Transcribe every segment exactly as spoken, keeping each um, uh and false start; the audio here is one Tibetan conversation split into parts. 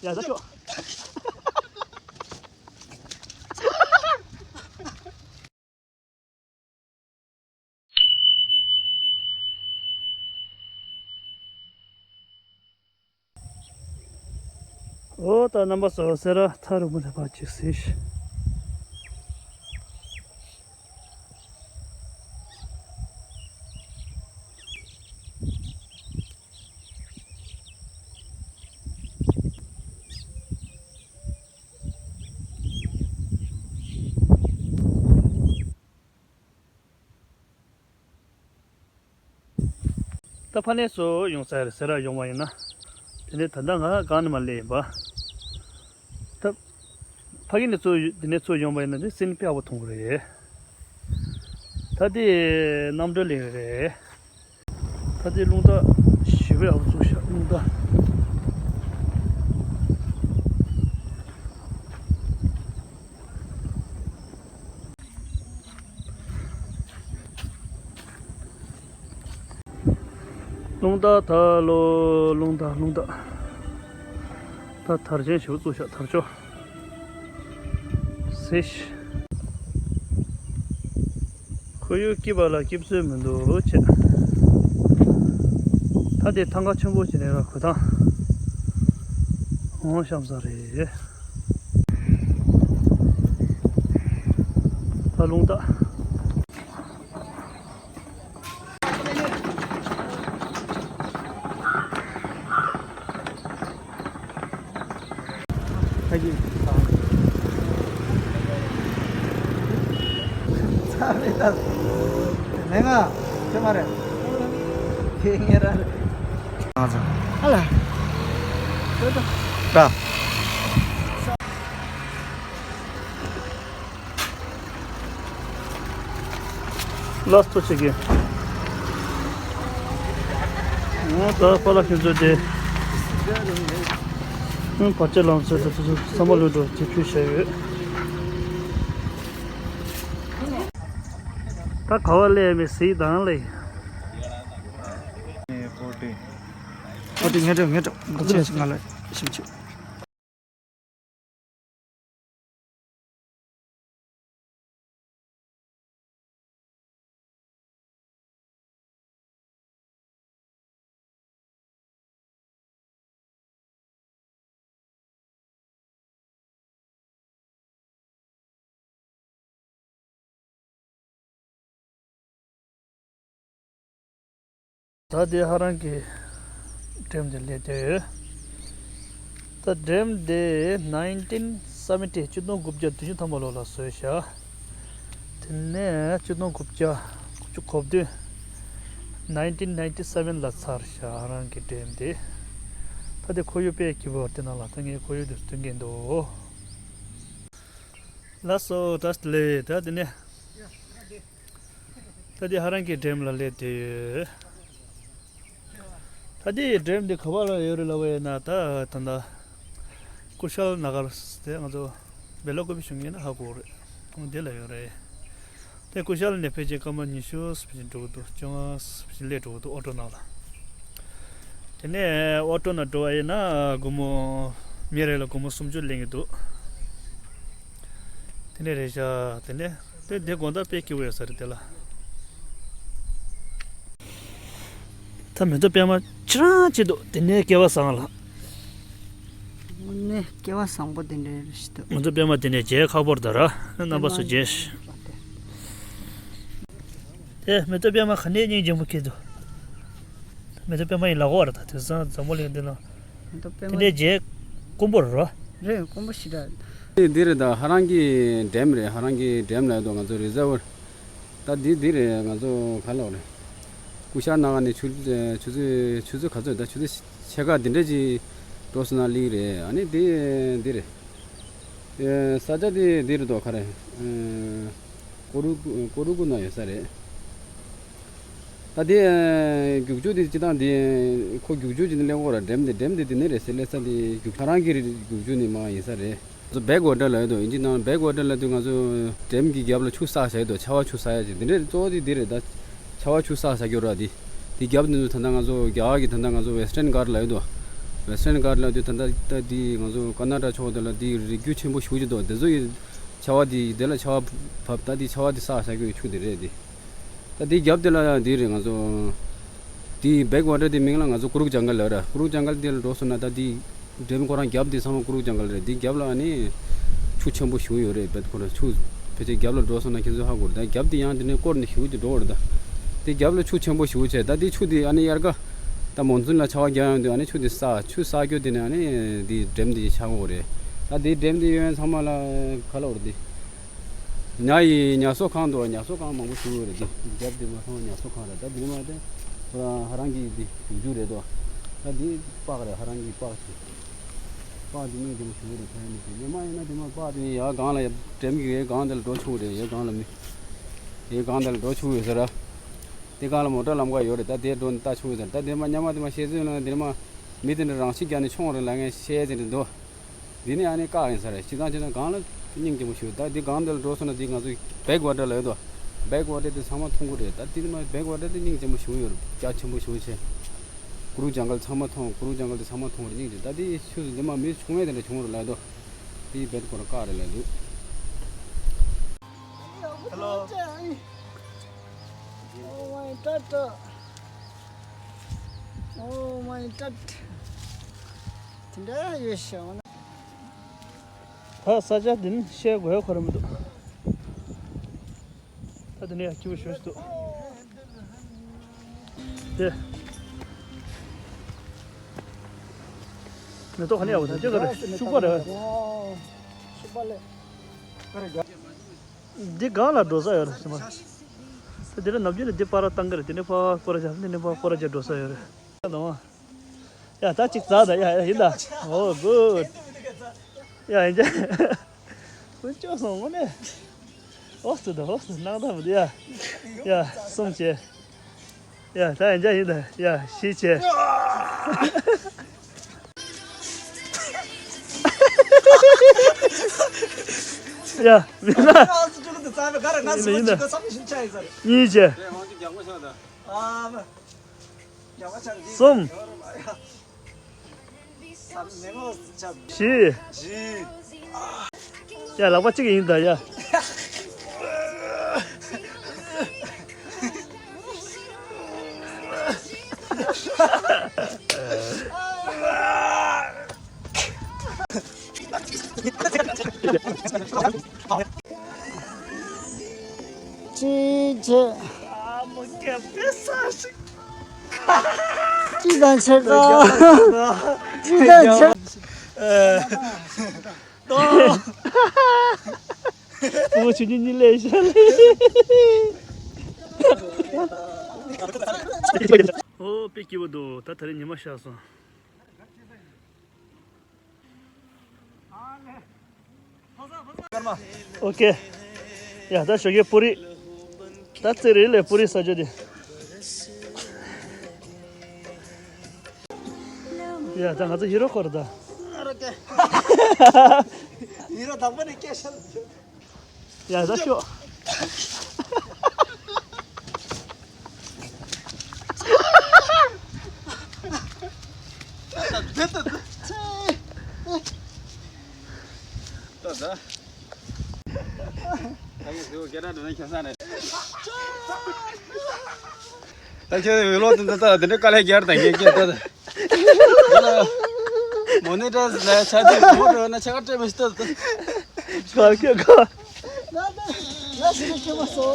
ཡ་ད་ཤོག་ཨོ་ད་རྣམ་པ་ཚོ་སེ་ར་ཐང་རིང་པོ་ནས་ཕར་ཅིག་གཟིགས་ཤིག་ད་ཕ་ནས་ཚུར་ཡོང་ས་རེད། སེ་ར་ཡོང་བ་ཡིན་ན། དེ་ནས་ད་ལྟ་ང་གང་ནས་མ་སླེབས་ཡིན་པ། ད་ཕ་གི་ནས་ཚུར་དེ་ནས་ཚུར་ཡོང་བ་ཡིན་ན་དེ་སེམས་དཔའ་བོ་ཐོང་གི་རེད། ད་དེ་རྣམ་གྲོལ་གླིང་རེད། ད་དེ་རླུང་རྟ་ཞེ་པོ་ཡག་པོ་བཙུགས་ཤག་རླུང་རྟ། རླུང་རྟ་ད་ལོ་རླུང་རྟ་རླུང་རྟ། ད་དར་ཆེན་ཞེ་པོ་བཙུགས་ཤག་དར་ལྕོག་སེ་ཤི། ཁོར་ཡུག་སྐྱིད་པ་ལ་སྐྱིད་ཚོད་མི་འདུག་ཅེས། ད་དེ་ཐང་ག་ཆེན་པོ་ཞིག་ནས་ར་གོས་ཐང་འོང་གཤམ་ས་རེད། ད་རླུང་རྟ། ལགས་སོ་ཆེ་གེ། ད་པཱ་ལགས་ཁྱེད་ཚོ་དེ་བར་ཆད་ལམ་སེལ་དུ་ཚོ་བསམ་བློ་འགྲོ་ཅེས་ཕུལ་བཞག་ཡོད། ད་ག་བ་ལས་མི་སྲིད་དང་ལས། ཨོ་དེ་ངས་འགྲོ་ངས་འགྲོ་ང་ཚོ་ང་ལ་ཞིམ་ཆུ། ད་དེ་ཧ་རང་གི་ཌེམ་དེ་སླེབས་བསྡད་ཡོད། ད་ཌེམ་དེ་nineteen seventy གཅིག་སྟོང་དགུ་བརྒྱ་བདུན་ཅུ་ཐམ་པ་ལོ་ལ་བཟོས་ཤག་དེ་ནས་གཅིག་སྟོང་དགུ་བརྒྱ་དགུ་བཅུ་གོ་བདུན། nineteen ninety seven ལ་ཚར་ཤག་ཧ་རང་གི་ཌེམ་དེ། ད་དེ་ཁོར་ཡུག་དཔེ་སྐྱིད་པོ་དེ་ནང་ལ་ད་ངས་ཁོར་ཡུག་དེ་སྟོན་གྱིན་འདུག་ལགས་སོ། བཀྲ་ཤིས་བདེ་ལེགས། ད་དེ་ནས་ད་དེ་ཧ་རང་གི་ཌེམ་ལ་སླེབས་བསྡད་ཡོད། ད་དེ་ཌེམ་དེ་ག་པར་ལ་ཡོད་རེད་ལབ་པ་ཡིན་ན། ད་ད་ལྟ་ཀུ་ཤལ་ན་གར་དེ་ང་ཚོ་སྦེལ་ཀོབ་བྱུང་ཡིན་ན་ཧ་གོ་རེད། འདི་ལ་ཡོད་རེད། དེ་ཀུ་ཤལ་ནས་ཕལ་ཆེར་སྐར་མ་ཉི་ཤུ་ཕལ་ཆེར་འགྲོ་གི་འདུག་བཅོ་ལྔ་ཕལ་ཆེར་སླེབས་འགྲོ་གི་འདུག་ཨོ་ཊོ་ནང་ལ། དེ་ནས་ཨོ་ཊོ་ནང་འགྲོ་བ་ཡིན་ན་སྒོར་མོ་མི་རེ་ལ་སྒོར་མོ་སུམ་ཅུ་ལེན་གྱི་འདུག་དེ་ནས་རེད་ཤག་དེ་ནས་དེ་དེ་དགོང་དག་དཔེ་སྐྱིད་པོ་ཡོད་ས་རེད་དེ་ལ། ད་མེ་ཏོག་པད་མ་ཁྱེད་རང་ཆེད་དུ་དེ་ནས་སྐལ་བ་བཟང་ལ། དངོས་གནས་སྐལ་བ་བཟང་པོ་དེ་འདྲ་རེད་ཤི་ཏུ། མེ་ཏོག་པད་མ་དེ་ནས་མཇལ་ཁག་པོ་རེད་ད་ར། རྣམ་པ་ཚོ་མཇལ་ཤི། དེ་མེ་ཏོག་པད་མ་ག་ནས་སྙིང་རྗེ་མོ་སྐྱེས་འདུག་མེ་ཏོག་པད་མ་ཡིན་ལ་གོ་བ་རེད་ད། དེང་སང་འཛམ་བུ་གླིང་འདི་ན་མེ་ཏོག་པད་དེ་མ་འདྲའི་རྗེས་དཀོན་པོ་རེད་རོ། རེད། དཀོན་པོ་ཞིག་རེད། དེ་འདི་རེད་ད། ཧ་རང་གི་ཌེམ་རེད། ཧ་རང་གི་ཌེམ་ལ་ཡོད་དོ། ང་ཚོ་རི་ཛར་བར་ད་འདི་འདི་རེད། ང་ཚོ་ག་ལོག་རེད། ཀུ་ཤལ་ན་གར་ནས་ཆུ་ཆུ་ཚོད་ཆུ་ཚོད་ག་ཚོད་ད། ཆུ་ཚོད་ཕྱེད་ཀ་འདི་འདྲ་ཅིག་འགྲོ་སོང་ན་སླེབས་རེད། ཨ་ནི་འདི་འདི་རེད། ས་ཆ་དེ་འདི་རེད་དོ། ག་རེ། ཀོ་རུ་ཀོ་རུ་ཀུ་ན་ཡོད་ས་རེད། ད་དེ་རྒྱུག་ཆུ་དེ་སྤྱི་བཏང་དེ་ཁོ་རྒྱུག་ཆུ་ཅིག་ནི་སླེབས་ཀྱི་ཡོད་རེད། ཌེམ་དེ་ཌེམ་དེ་དེ་ནས་རེད་ཟེར་སླེབས་ས་དེ་རྒྱུག་ཧ་རང་གི་རྒྱུག་ཆུ་ནི་མ་ཡིན་ས་རེད། ང་ཚོ་བེག་ཝ་ཊར་ལབ་ཡོད་དོ། ཡིན་གཅིག་ནང་བེག་ཝ་ཊར་ལབ་དུས་ང་ཚོ་ཌེམ་གྱི་རྒྱབ་ལ་ཆུ་བསགས་བཞག་ཡོད་དོ། ཆར་པ་ཆུ་བསགས་ཡ་ཅིག་འདི་འདྲས་གཙོ་བོ་དེ་འདི་རེད་ད། ཆར་པ་ཆུ་བསགས་བཞག་ཡོད་ར་དེ། དེ་རྒྱབ་འདི་ཚོ་ད་ལྟ་ང་ཚོ་རྒྱ་གར་གྱི་ད་ལྟ་ང་ཚོ་ཝེ་སི་ཊརན་གྷ་ཊ་ལབ་ཡོད་དོ། Western Ghat ལབ་དུས་ད་ལྟ་ད་འདི་ང་ཚོ་ཀར་ནཱ་ཊ་ཕྱོགས་དེ་ལ་འདི་རི་རྒྱུད་ཆེན་པོ་ཞེ་པོ་ཅིག་འདུག་དེ་ཚོ་ཡི་ཆར་པ་འདི་དེ་ལ་ཆར་པ་བབས། ད་འདི་ཆར་པ་འདི་བསགས་བཞག་རྒྱུ་ཡི་ཆུ་དེ་རེད། འདི་ད་འདི་རྒྱབ་དེ་ལ་ཡང་འདི་རེད། ང་ཚོ་འདི་བེག་ཝ་ཊར་དེ་མིང་ལ་ང་ཚོ་ཀུ་རུག་ཇང་གལ་ལབ་ར། ཀུ་རུག་ཇང་གལ་དེ་ལ་འགྲོ་སོང་ན་ད་འདི་འགྲེམས་ཁོ་རང་རྒྱབ་དེ་ཚང་མ་ཀུ་རུག་ཇང་གལ་རེད། འདི་རྒྱབ་ལ་ཨ་ནི་ཆུ་ཆེན་པོ་ཞེ་པོ་ཡོད་རེད། བེད་ཁོ་རང་ཆུ་ཕལ་ཆེར་རྒྱབ་ལ་འགྲོ་སོང་ན་ཁྱེད་ཚོས་ཧ་གོ་རེད། ད་རྒྱབ་དེ་ཡང་དེ་ནས་སྐོར་ནས་ཞེ་པོ་ཅིག་འགྲོ་བ་རེད། ད་དེ་རྒྱབ་ལ་ཆུ་ཆེན་པོ་ཞེ་པོ་བྱས། ད་དེ་ཆུ་དེ་ཨ་ནི་དབྱར་ཁ་ད་མོན་སུན་ལ་ཆར་པ་རྒྱག་ཡོང་དུས་ཨ་ནི་ཆུ་དེ་བསགས། ཆུ་བསགས་རྒྱུ་དེ་ནས་ཨ་ནི་དེ་འགྲེམས་དེ་ཆགས་ཡོད་རེད། ད་དེ་འགྲེམས་དེ་ཡོད་ཚང་མ་ལ་ག་ལབ་དགོས་རེད། དེ་ཉ་ཡི་ཉ་གསོ་ཁང་འདུག་ཉ་གསོ་ཁང་མང་པོ་ཞིག་ཡོད་རེད། དེ་རྒྱབ་དེ་མ་སོང་ཉ་གསོ་ཁང་རེད། ད་དེ་མ་དེ་ཁོ་རང་ཧ་རང་གི་དེ་ཞུ་རྒྱུ་རེད་དོ། ད་དེ་སྤགས་རེད། ཧ་རང་གི་སྤགས་ཤིག་སྤགས་དེ་སྙིང་རྗེ་མོ་ཞེ་པོ་རེད། ཕན་མི་ཤེས། ཉི་མ་ཡིན་ན་དེ་མ་སྤགས་དེ་ནི་ཡར་སྒང་ལ་ཡར་འགྲེམས་ཀྱི་ཡར་སྒང་དེ་ལ་འགྲོ་ཆོག་རེད། ཡར་སྒང་ལ་མི་ཡར་སྒང་དེ་ལ་འགྲོ་ཆོག་ཡོད་ས་ར། དེ་སྒང་ལ་མོ་ཊ་ལམ་ཁ་ཡོད་རེད། ད་དེ་འགྲོ་ནས་ལྟ་ཆོག་ཡོད་ས་ར། ད་དེ་མ་ཉི་མ་དེ་མ་ཤེས་ཚོད་ན་དེ་མ་མི་དེ་འདྲ་རང་ཤི་རྒྱག་ནས་མཆོང་རེད་ལབ་མཁན་བཤད་དེ་འདྲ་འདུག་འདི་ནི་ཨ་ནི་བཀག་ཡིན་ས་རེད། སྤྱིར་བཏང་བྱས་ན་སྒང་ལ་སྙིང་རྗེ་མོ་ཞིག་ད་འདི་སྒང་འདི་ལ་འགྲོ་སོང་ན་འདི་ང་ཚོ་བེག་ཝ་ཊར་ལ་ཡོད་དོ། བེག་ཝ་ཊར་དེ་ཚང་མ་འཐུང་གི་རེད། ད་འདི་ནི་མ་བེག་ཝ་ཊར་དེ་སྙིང་རྗེ་མོ་ཞིག་ཡོད་རེད། རྒྱ་ཆེན་པོ་ཞིག་བྱས། ཀུ་རུ་ཇང་གལ་ཚང་མ་འཐུང་། ཀུ་རུ་ཇང་གལ་དེ་ཚང་མ་འཐུང་རེད། སྙིང་རྗེ། ད་འདི་ཆུ་འདི་མ་མི་ཆུང་ངེས་དེ་འདྲ་བྱུང་རེད་ལབ་དོ། འདི་བེད་ཁོ་ར་བཀག་རེད་ལབ་འདུག Hello. Oh my god. Oh my god. དེ་འདྲ་ཡོད་ཤག་ད་ས་ཆ་འདི་ནི་བཤད་དགོས་ཁོ་ར་མི་འདུག་ད་དེ་ནས་ཡང་སྐྱིད་པོ་ཞེ་པོ་ཞིག་འདུག་དེ་མེ་ཏོག་ག་ནས་ཡག་པོ་འདུག་ཅི་ག་རེད། ཤུག་པ་རེད། ཤུག་པ་ལས། འདི་སྒང་ལ་འགྲོ་ས་ཡོད་རེད་ཟེར་མ། ད་འདི་ལ་ནམ་རྒྱུན་ནས་འདི་པར་བཏང་གི་རེད། དེ་ནས་ཕར་སྐོར་ར་བྱ། འདི་ནས་ཕར་སྐོར་ར་བྱ་འགྲོ་ས་ཡོད་རེད། ཡ་ད་ཅིག་ཟ་ད། ཡ་ཡ་ཡིན་ད། Oh good. ཡ་ཡིན་ཅག་ཀུན་སྐྱོ་སོང་ངོ་ནས། ཨོ་སི་ད་ཨོ་སི་སྣང་དག་མི་འདུག་ཡ་ཡ་གསུམ་བྱས། ཡ་ད་ཡིན་ཅག་ཡིན་ད། ཡ་བཞི་བྱས། ཡ་མི་ན། ཡིན་ད་ཡིན་ད། གཉིས་བྱས། གསུམ། བཞི། ཡ་ལག་པ་གཅིག་ཡིན་ད་ཡ། ཅི་བྱེད། ཅི་དང་ཆེ་ག་ཅི་དང་ཆེ། ཨོ་ཆུ་ཉི་ཉི་ལས་ཤ་ལས། ཨོ་དཔེ་སྐྱིད་པོ་འདུག་ད་ད་རེས་ཉི་མ་ཤར་སོང་། ཨོ་ཀེ། ཡ་ད་ཞོགས་ཀའི་པུ་རི། ད་རྩེ་རེ་ལས་པུ་རི་ཟ་རྒྱུ་དེ། ཡ་ད་ང་ཚོ་ཧི་རོ་ཁོ་ར་ད། ཧི་རོ་དང་པོ་ནས་སྐད་ཤར། ཡ་ད་ཤོག་ད་ད། ད་ཁྱོད་ཡོད་ལོ་དེ་འདི་ད་དེ་འདྲ་དཀའ་ལས་རྒྱག་དང་ངས་ཀྱེ་ད་ད། མོ་ནི་ཏྲ་ལ་ཆ་དེ་མོ་ཏྲ་ན་ཆ་ཀ་སྤྲད་མི་ཤི་ད་ད། ག་ག་ག་ད་ད་ལ་སི་ནི་ཁྱོད་མ་སོ།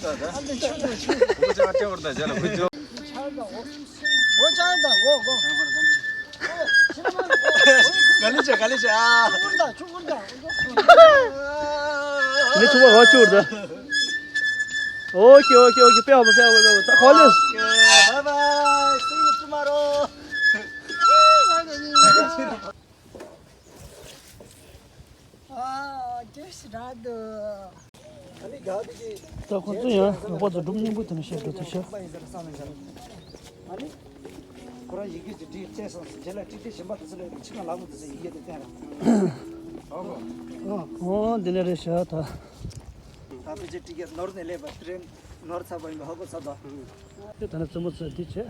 ད་ད། ཨ་འདི་ཆུ་འདུག་ཆུ། བུ་ཆ་ཀ་སྤྲད་བར་ད་ཇ་ལ་བུ་ཆ། ཆ་ད་འོ། འོ་ཆ་ད་འོ་འོ། ག་ལེ་ཆ་ག་ལེ་ཆ་ཨ། ཆུ་ཀུར་ད་ཆུ་ཀུར་ད། ནི་ཆུ་བ་ཧ་ཆུར་ད། ཨོ་ཀེ་ཨོ་ཀེ་ཨོ་ཀེ་པེ་ཧ་པ་པེ་ཧ་པ་པེ་ཧ་པ། ད་ཁོ་ལེ། ཨོ་ཀེ། Bye bye. See you tomorrow. ཨ་ཀེ་ཤི་ར་དུ། ད་ཁོ་ཚོ་ཡང་ལོག་པ་ཚོ་སྒྲུབ་སྙིང་པོ་དེ་ནས་བཤད་འགྲོ་ཐུབ་ཤག་ཨ་ནི། ཁོ་རང་ཡི་གེ་ཅིག་བྲིས་བལྟས་སོང་ཟེར། རྗེས་ལ་ཀྲིག་ཀྲིག་གཞན་པ་དེ་ཚོ་ལ་ཕྱི་ནང་ལག་མོ་དེ་ཚོ་ཡི་གེ་དེ་བསྟན་ར། ཨོ་ཨོ་འདི་ནས་རེད་ཤག་ད། ད་ཕལ་ཆེར་ཀྲིག་ཀྲིག་ནོར་ནས་སླེབས་པ་དེ་རིང་ནོར་ཚར་བ་ཡིན་པ་ཧ་གོ་ཚར་དོ། དེ་ད་ནི་རྩེད་མོ་རྩེ་འདི་བྱས།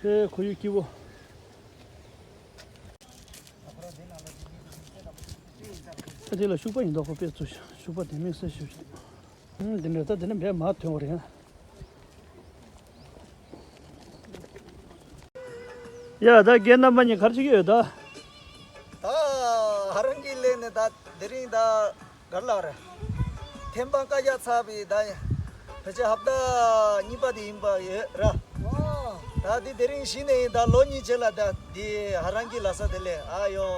ཨེ་ཁོར་ཡུག་སྐྱིད་པོ། དེ་ལ་ཤུག་པ་ཡིན་མདོག་ཁོ་དཔེ་ཚུ་ཤུག་པ་དེ་མིན་སེ་ཤུ་ཤུ། ཨུམ། དེ་འདྲ་ད་དེ་ནས་བས་མ་ཐོན་བ་རེད། ཡ་ད་རྒན་རྣམ་པ་གཉིས་ག་རེ་བྱེད་ཀྱི་ཡོད་ད། ད་ཧ་རང་གི་ལས་ནས་ད་དེ་རིང་ད་ག་རེ་ལབ་རེད། ཐེམ་སྤང་བཀའ་རྒྱ་ཚར་བའི་ད་ཕལ་ཆེར་ཧབ་ཏ་གཉིས་པ་དེ་ཡིན་པ་ཡོད་ར། ད་དེ་དེ་རིང་གཞི་ནས་ཡིན་ད་ལོ་གཉིས་རྗེས་ལ་ད་དེ་ཧ་རང་གི་ལ་ས་དེ་ལས་ཨ་ཡོ།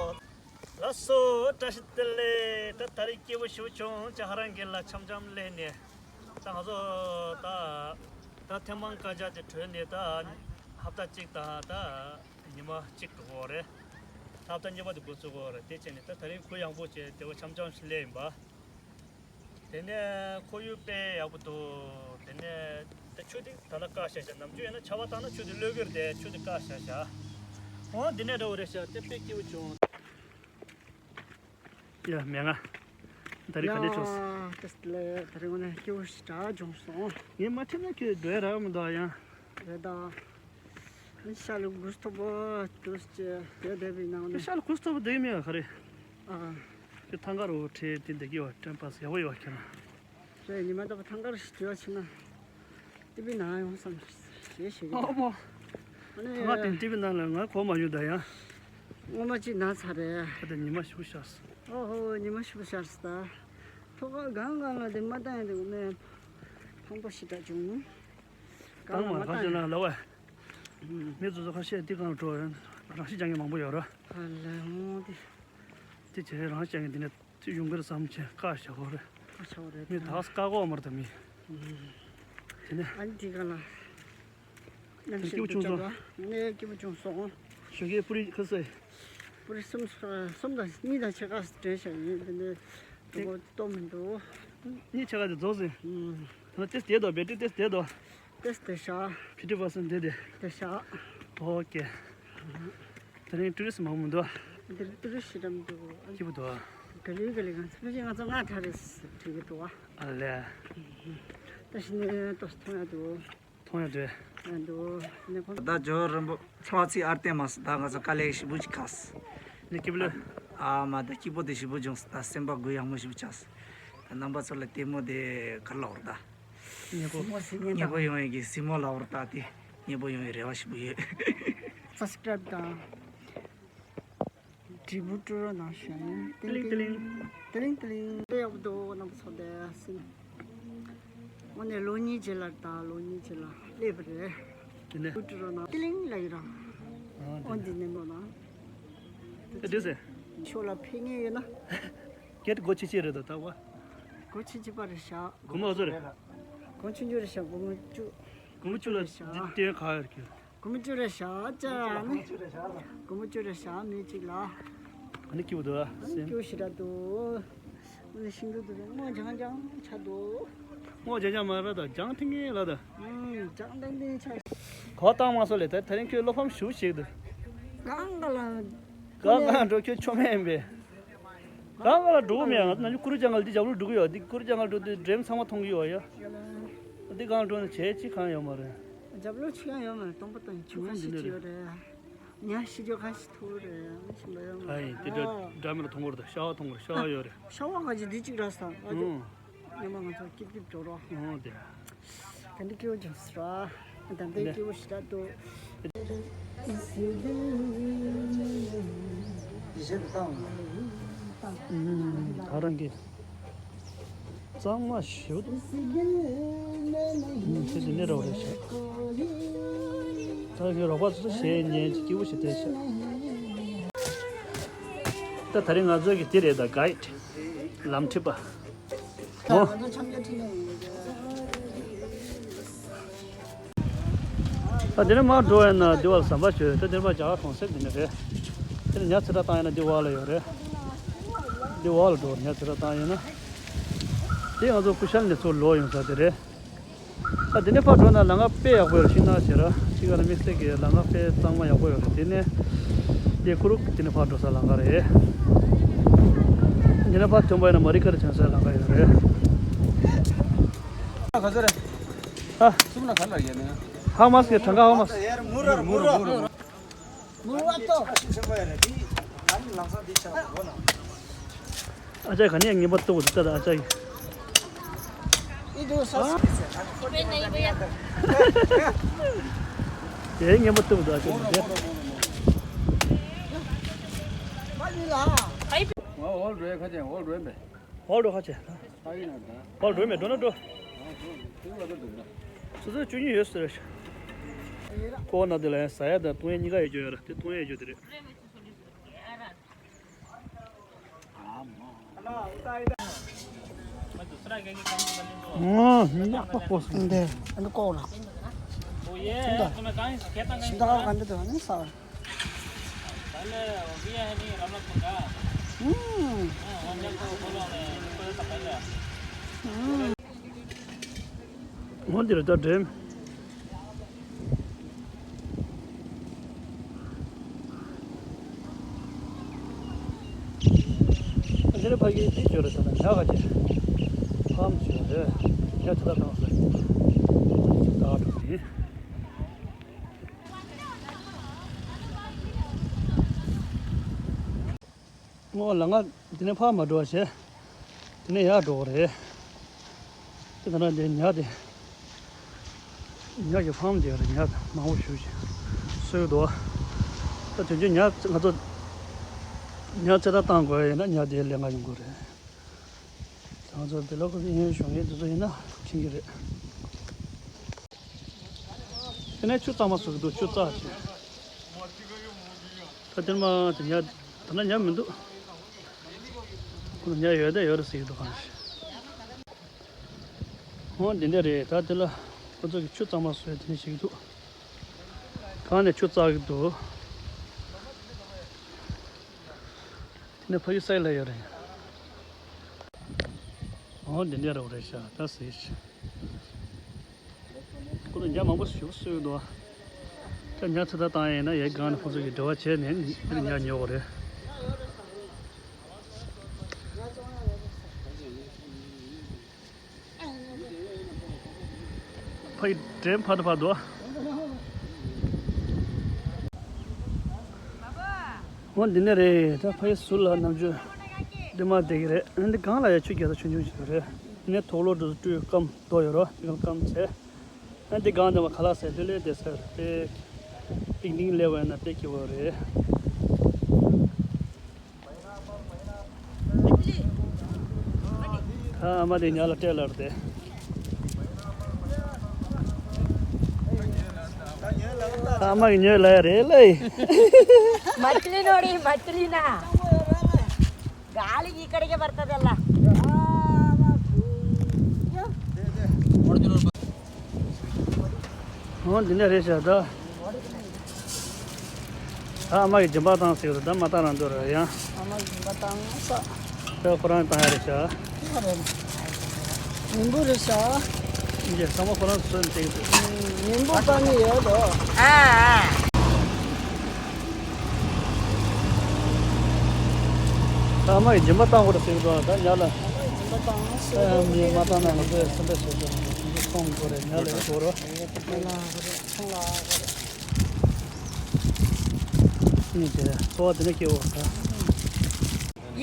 ལགས་སོ། བཀྲ་ཤིས་བདེ་ལེགས། ད་ད་རེས་སྐྱིད་པོ་ཞེ་པོ་བྱུང་། ཅི་ཧ་རང་གི་ལ་འཆམ་འཆམ་སླེབས་ནས་ད་ང་ཚོ་ད་ད་ཐེམ་སྤང་བཀའ་རྒྱ་དེ་གྲོལ་ནས་ད་ཧབ་ཏ་གཅིག་དང་ད་ཉི་མ་གཅིག་འགྲོ་གི་ཡོད་རེད། ད་ཧབ་ཏ་གཉིས་པ་དེ་འགོ་ཚུགས་ཀྱི་ཡོད་རེད། དེ་བྱས་ནས་ད་ད་རེས་གུ་ཡངས་པོ་བྱས་བདེ་པོ་འཆམ་འཆམ་ཞིག་སླེབས་ཡིན་པ། དེ་ནས་ཁོར་ཡུག་དཔེ་ཡག་པོ་འདུག་དེ་ནས་ད་ཆུ་དེ་ད་ལྟ་བཀག་བཞག་བཞག་ནམ་རྒྱུན་ཡིན་ན་ཆར་པ་བཏང་ན་ཆུ་དེ་གློད་ཀྱི་རེད་དེ་ཆུ་དེ་བཀག་བཞག་བཞག་འོ་འདི་ནས་འདྲ་བོ་རེད་ཤག་དེ་དཔེ་སྐྱིད་པོ་བྱུང་། ཡ་མེད་ང་། ད་རེས་ག་འདྲས་བྱུང་སོང་། ཡ་ད་ལྟ་ད་རེས་དངོས་གནས་སྐྱིད་པོ་ཞེ་དྲག་བྱུང་སོང་། ངས་མ་ཁྲིད་ན་ཁྱོད་འགྲོ་ཡ་རག་མི་འདུག་ཡང་། རེད་ད། ཨ་ནི་ཤར་ལ་གུ་སྟོབས་པོ་དུ་ཅེ་དེ་བསྡད་པའི་ནང་ནས། ཤར་ལ་གུ་སྟོབས་པོ་བསྡད་ཀྱི་མེད་པ་ག་རེ། ཨ། དེ་ཐང་ག་རུ་ཁྲིད་དེ་བསྡད་ཀྱི་ཡོད་ཀྲན་པ་སི་ཡག་པོ་ཡོད་ཁྱེད་རང་། རེད་ཉི་མ་ལྟ་བུ་ཐང་ག་རུ་ཞིག་བྲོས་ཕྱིན་ན། ཏི་བི་ན་ཡོང་བསམ་ཞེས་ཞུ་གི་ཨོ་མོ། ཨ་ནི། ཐང་ག་དེ་ཏི་བི་ན་ལ་ང་གོ་མ་མྱོང་ད་ཡང་། སྔོན་མ་ཅིག་ན་ཚར་རེད། ད་ལྟ་ཉི་མ་ཞིག་ཤར་སོང་། ཨོ་ཧོ་ཉི་མ་ཞིག་ཤར་སོང་ད། ཐོག་ཁ་གང་གང་ལ་དེ་མ་བཏང་ཡང་དེ་ནས་ཕངས་པོ་ཞེ་དྲག་བྱུང་། གང་ལ་མ་བཏང་ཡང་། ལ་བ། མི་ཚོ་ཚོ་ཁ་ཤས་འདི་གང་འགྲོ་ཡོད། རང་ཤི་རྒྱག་མཁན་མང་པོ་ཡོད་ར། ཨ་ལ་ཧོ་དེ། དེ་བྱས་རང་ཤི་རྒྱག་མཁན་འདི་ནས་དེ་ཡོང་གི་རེད་བསམ་བྱས་བཀག་བཞག་གོ་རེད། བཀག་བཞག་གོ་རེད། མི་ད་བཀག་གོ་མ་རེད་ད་མི། དེ་ནས། ཨ་ནི་དེ་ག་ལ། རྣམ་ཤེས་སྐྱིད་པོ་བྱུང་སོང་། ངས་སྐྱིད་པོ་བྱུང་སོང་། ཞོགས་ཀས་པུ་རི་ཁ་ཟས། པུ་རི་གསུམ་གསུམ་དང་གཉིས་དང་ཕྱེད་ཀ་སྤྲད་བཞག་ཡིན་དེ་ནས་དེ་གོ་ལྟོ་མི་འདུག་གཉིས་ཕྱེད་ཀ་དེ་རྫོགས་ཟིན། ཨུམ། ད་ལྟ་ཏེས་དེ་དོ་བེ་ཏྲི་ཏེས་དེ་དོ། ཏེས་དེ་ཤ། ཕི་ཏི་པར་སེན་དེ་དེ། དེ་ཤ། ཨོ་ཀེ། དེ་རིང་ཊུ་རི་སི་མང་པོ་འདུག་འདིར་ཏུ་རུ་ཤི་རམ་འདུག་སྐྱིད་པོ་འདུག་ག་ལེ་ག་ལེ་གང་ཚ་ཕལ་ཆེར་ང་ཚོ་ལྔ་ཐག་རེད་ཟེར་བྲིས་ཀྱི་འདུག་ཨ་ལས། ད་ཤི་ནས་ཏོག་ཙམ་མཐོང་ཡ་འདུག་མཐོང་ཡ་འདུག་ཨ་འདུག་ནས་ཁོང་ད་ཇོ་རིན་པོ་ཚ་བ་ཚིག་ཨར་བསྟན་མ་སོང་ད་ང་ཚོ་དཀའ་ལས་ཞིབ་པོ་ཅིག་ཁག་སོང་། ནི་སྐྱིད་པོ་ལོས། ཨ་མ་ད་སྐྱིད་པོ་དེ་ཞིབ་པོ་བྱུང་སོང་ད་སེམས་པ་གུ་ཡངས་མོ་ཞིབ་པོ་ཆགས་སོང་། ད་རྣམ་པ་ཚོ་ལ་ལྟད་མོ་དེ་ག་རེ་ལབ་དགོས་རེད་ད། སྙན་པོ། སྙན་པོ་ཡོང་ཡས་ཀྱི་སྲིང་མོ་ལབ་དགོས་རེད་ད་དེ་སྙན་པོ་ཡོང་ཡས་རེ་བ་ཞིབ་པོ་ཡོད། སབ་སི་ཀྲའིབ་དང་། དྲིལ་བུ་སྤྲོད་རོགས་གནང་ཞུ་ཡིན། ཏིང་ཏིང་། ཏིང་ཏིང་། ཏིང་ཏིང་། དཔེ་ཡག་པོ་འདུག་རྣམ་པ་ཚོ་བདེ་སིན། དངོས་གནས་ལོ་གཉིས་རྗེས་ལ་དང་ལོ་གཉིས་རྗེས་ལ་སླེབས་པ་རེད། དེ་ནས། སྤྲོད་རོགས་གནང་། ཏིང་ལ་ཡི་རང་། ཨོ་འདི་ནས་མོ་ན། ཨེ་འདྲ་ཟེར། ཤོག་ལ་ཕེབས་མཁན་ཡོད་ན། སྐད་སྒོ་ཆེ་ཆེ་རེད་དོ་ད་བ། སྒོ་ཆེ་ཆེ་པ་རེད་ཤག་སྒོ་མོ་བཟོ་རེད། སྒོ་ཆུང་ཆུང་རེད་ཤག་སྒོ་མོ་བཅུ། སྒོ་མོ་བཅུ་ལ་ཤག་འདི་སྟེང་ག་ཡོད་ཀྱི། སྒོར་མོ་བཅུ་རེ་བཞག་ཅག་ནི། སྒོར་མོ་བཅུ་རེ་བཞག་མི་གཅིག་ལ། ཨ་ནི་སྐྱིད་པོ་འདུག་ཨ། སེམས། སྐྱིད་པོ་ཞེ་དྲག་འདུག་ཨ་ནི་ཤིང་སྡོང་འདི་རུ་སྔོ་ལྗང་ལྗང་ཆགས་འདུག་སྔོ་ལྗང་ལྗང་མ་རེད་ད་ལྗང་ཐིང་ངེ་ལ་ད། ཨང་ལྗང་ཐིང་ཐིང་ཆགས། གོ་བཏང་མ་སོང་ལས་ད་དེ་རིང་ཁྱོད་བློ་ཕམ་ཞེ་པོ་ཞིག་འདུག་གང་ག་ལ། གང་ག་ལ་འགྲོ་ཁྱོད་ཆོ་མེད་ཡིན་པས། གང་ག་ལ་འགྲོ་གི་མེད་ང་ཚོ་ནམ་རྒྱུན་ཀུ་རུ་ཅང་ག་ལ་འདི་རྒྱབ་ལོགས་འགྲོ་གི་ཡོད་འདི་ཀུ་རུ་ཅང་ག་ལ་འགྲོ་དུས་འགྲེམས་ཚང་མ་མཐོང་གི་ཡོད་ཡ། འདི་གང་འགྲོ་ནས་བྱས་ཅི་གང་ཡོད་མ་རེད། རྒྱབ་ལོགས་ཆུ་ཡང་ཡོད་མ་རེད་སྟོང་པ་དང་ཆུ་ཁ་ཤས་ཅིག་ཡོད་རེད། ཉ་ཤི་རྒྱུ་ཁ་ཤས་ཐུག་རེད་ཤིང་པ་ཡོད་མ་ཨ་ཡིན་དེ་འདྲ་རེད། འདྲ་མི་ལ་མཐོང་གི་རེད་ཤ་བ་མཐོང་གི་རེད་ཤ་བ་ཡོད་རེད། ཤ་བ་ཁ་ཅིག་འདི་གཅིག་ར་ས་ཨ་ཅོ། ཨོ། ཉི་མ་ང་ཚོ་སྐྱིད་སྐྱིད་འགྲོ་རོགས། ཨོ་དེ། ད་འདི་སྐྱིད་པོ་ཅིག་ཟེར་བ། ད་འདི་སྐྱིད་པོ་ཞིག་ར་འདུག་ད་རང་གི་གཙང་མ་ཞུ། ཁྱེད་ཀྱི་ནི་རོགས་རེད་ཤག་ད་ཁྱེད་རོགས་པ་ཚོ་ཞེས་ཉན་ཅིག་སྐྱིད་པོ་ཞིག་བསྡད་ཤག་ད་ད་རིང་ང་ཚོ་གི་དེ་རེད་ད་གྷའིཌ། ལམ་ཁྲིད་པ། ཨོ། ད་འདི་ནས་མར་འགྲོ་ཡིན་ན་འདི་བར་ཟམ་པ་བྱོས་ད་འདིར་མར་རྒྱ་གར་གྲོང་གསེབ་འདི་ནས་རེད། དེ་ནས་ཉ་ཚེ་ཁྲ་བཏང་ཡིན་ན་འདི་བར་ལ་ཡོད་རེད། འདི་བར་ལ་འགྲོ་ཉ་ཚེ་ཁྲ་བཏང་ཡིན་ན། དེ་ང་ཚོ་ཀུ་ཤལ་ནས་ཚུར་ལོག་ཡོང་ས་དེ་རེད། ད་དེ་ནས་ཕར་འགྲོ་ན་ལམ་ཁ་དཔེ་ཡག་པོ་ཡོད་རེད་ཤིང་ནགས་བྱེད་ར་ཅིག་ག་ལ་དམིགས་བསལ་གྱི་ལམ་ཁ་དཔེ་གཙང་མ་ཡག་པོ་ཡོད་རེད་དེ་ནས། དེ་ཁུ་རུ་དེ་ནས་ཕར་འགྲོ་ས་ལམ་ཁ་རེད། དེ་ནས་ཕར་ཐོན་པ་ཡིན་ན་མ་རི་ཁར་ཐོན་ས་ལམ་ཁ་ཡོད་རེད། ག་ཚོད་རེད། ཨ། གསུམ་ལ་ག་ལ་ཡོད་ནི། How much? གྲངས་ཀ་how much? མུར་ར་མུར་ར་མུར་ར། མུར་བ་ཏོ། ཨ་ཤི་ཆེན་པོ་ཡ་རེད་དེ། ཨ་ནི་ལམ་སང་དེ་ཆགས་པ་གོ་ན། ཨ་ཅག་ག་ནས་ངན་པ་ལྟོས་འདུག་ད་ཨ་ཅག་གིས། ये दो सौ। དེ་ངན་པ་ལྟོས་འདུག་ཨ་ཅག་གིས། འོག་འགྲོ་ཡ་ཁ་ཅན་འོག་འགྲོ་ཡ་མེད། འོག་འགྲོ་ཁ་ཅན། འོག་འགྲོ་ཁ་ཅན། ཨ་ཡིན་ན་ད། འོག་འགྲོ་མེད་འགྲོ་ན་འགྲོ། སོ་སོ་བཅུ་གཉིས་ཡོད་ཟེར། ཀོ་ན་དེ་ལ་ཡང་ཟ་ཡ་དང་བཏུང་ཡ་གཉིས་ཀ་ཡོད་རྒྱུ་ཡོད་ར་དེ་བཏུང་ཡ་ཡོད་རྒྱུ་དེ་རེད། दूसरा क्या कि काम करने दो। हाँ, ये आपका पोस्ट। दे, इनको कौन? वो ये है, तुम्हें कहाँ से खेता कहीं से? पहले वो भी है नहीं, रमलपुर का। हम्म। हाँ, हम जब तो बोलो, हमने इसको तो पहले। हम्म। འོ་འདིར་ད་འགྲེམ། འདིར་ཕ་གི་དེ་བརྗོད་རེད་ཟེར་ན་ཉག་ག་ཅེ། ཕམ་བརྗོད་རེད། ཉག་ཅི་ད་བཏང་ཟེར། ད་འགྲོ་གི། ཨོ་ལ་ང་དེ་ནས་ཕར་མ་འགྲོ་བ་བྱས། དེ་ནས་ཡར་འགྲོ་བ་རེད། དེ་ད་ན་དེ་ཉག་དེ། ཉག་གི་ཕམ་དེ་རེད། ཉག་མང་པོ་ཞུ་ཞིག་གསོས་འདུག་ད་དུས་རྒྱུན་ཉག་ང་ཚོ་ཉག་ཚེ་ཐར་བཏང་དགོས་ཡིན་ན་ཉག་དེ་ལས་ང་ཡོང་དགོས་རེད། ང་ཚོ་བེ་ལོ་ཀོ་པི་ཡན་གཞུང་ཡན་དེ་ཚོ་ཡིན་ན་མཁྱེན་གྱི་རེད། དེ་ནས་ཆུ་གཙང་མ་བཟོ་གི་འདུག་ཆུ་བཙག་བྱས། ད་དེར་མ་དེ་ཉ་ད་ན་ཉ་མི་འདུག་ཁོ་ན་ཉ་ཡོད་ད་ཡོད་རེད་ཟེར་གྱི་འདུག་གང་ཞིག་འོ་འདི་འདྲ་རེད། ད་དེ་ལ་ཁོ་ཚོ་གི་ཆུ་གཙང་མ་བཟོས་དེ་ནས་བྱེད་ཀྱི་འདུག་གང་ནས་ཆུ་བཙག་གི་འདུག་དེ་ནས་ཕ་ཡུལ་སའི་ལ་ཡོད་རེད། འོ་འདི་འདྲ་རེད་ཤག་ད་ཟེར་ཤག་ཁོ་ཚོ་ཉ་མང་པོ་ཞིག་གསོས་འདུག་ད་ཉ་ཚེ་ཐར་བཏང་ཡིན་ན་ཡའི་སྒང་ནས་ཁོ་ཚོ་གིས་འབྲེལ་བ་བྱས་ནས་ཉ་ཉོ་དགོས་རེད། ཕ་ཡི་དྲན་ཕ་ད་ཕ་དོ། འོ་འདི་ནས་རེད། ད་ཕ་ཡི་ཟུར་ལ་ནམ་རྒྱུན་འདི་མ་བསྡད་ཀྱི་རེད། འདི་སྒང་ལ་ཡ་ཆུ་རྒྱག་ས་ཆུང་ཆུང་ཞིག་རེད། འདི་ནས་དུག་ལོག་འགྲོ་སྤྲུལ་སྐམ་རྡོ་ཡོད་རོ། འདི་སྐམ་སྐམ་བྱས། ཨ་འདི་སྒང་འདི་མ་ཁ་ལག་ཟས་ལྷོད་ལྷོད་བསྡད་ས་རེད། པིག་ནིག་སླེབས་པ་ཡིན་ན་དཔེ་སྐྱིད་པོ་རེད། ད་ཨ་མ་དེ་ཉ་ལ་སྤྲད་ལབ་རེད། ཨ་མ་གི་ཉོས་ལ་ཡ་རེད་ལེ། मछली नोड़ी मछली ना गाली इकड़ के बरतदल्ला। འོ་འདི་ནས་རེད་ཤག་ད། ད་ཨ་མ་གིས་སྦྱིན་པ་བཏང་ཟེར་གི་འདུག་ད་མ་བཏང་རང་འདོད་རེད་ཡང་། ཨ་མ་གིས་སྦྱིན་པ་བཏང་ས། ད་ཁོ་རང་བཏང་ཡ་རེད་ཤག་ཉིན་བུ་རེད་ཤག་ཡིན་གྱི་ཚང་མ་ཁོ་རང་ཚོས་བཏང་གི་འདུག་ཉིན་བུ་བཏང་གི་ཡོད་དོ། ཨ་ཨ། ད་ཨ་མ་གིས་སྦྱིན་པ་བཏང་དགོས་རེད་ཟེར་གི་འདུག་ད་ཉ་ལ། ཨ་མ་གིས་སྦྱིན་པ་བཏང་ས། ཨ་མ་གིས་མ་བཏང་ན་ང་ཚོས་སེམས་པ་ཞེ་པོ་ཅིག་ཚོང་དགོས་རེད། ཉ་ལ་ཡོད་དགོས་རོ། ཚོང་ལ་ཨ་གོ་རེད། ནི་དེ་འཚོ་བ་དེ་ནས་སྐྱེ་བོ་ད།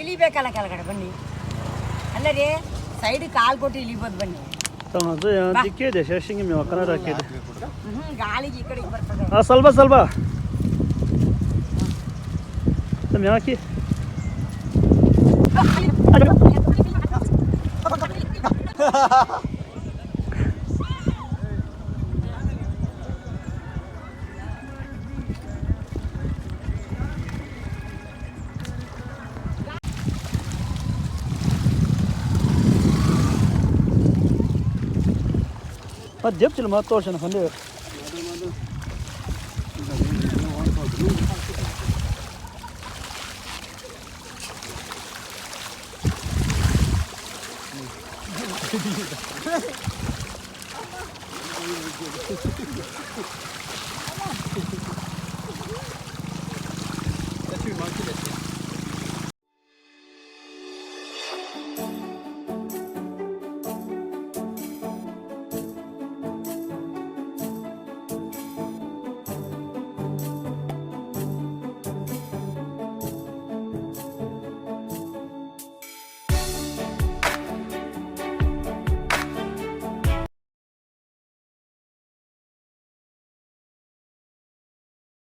इली बे कला कला कर बनी। अल्लाह रे, साइड काल कोटी इली बहुत बनी। ད་ང་ཚོ་ཡང་འདི་སྐད་དེ་ཤ་ཤིང་གི་མེད་པ་ཁ་ན་ར་སྐད་དེ། हम्म, गाली की कड़ी पर पकड़। ཨ་སལ་པ་སལ་པ། ད་མྱང་ཁྱི། ཨ་རྒྱབ་ཅིག་ལ་མ་གཏོར་བྱས་ན་ག་འདྲ་ཡོད།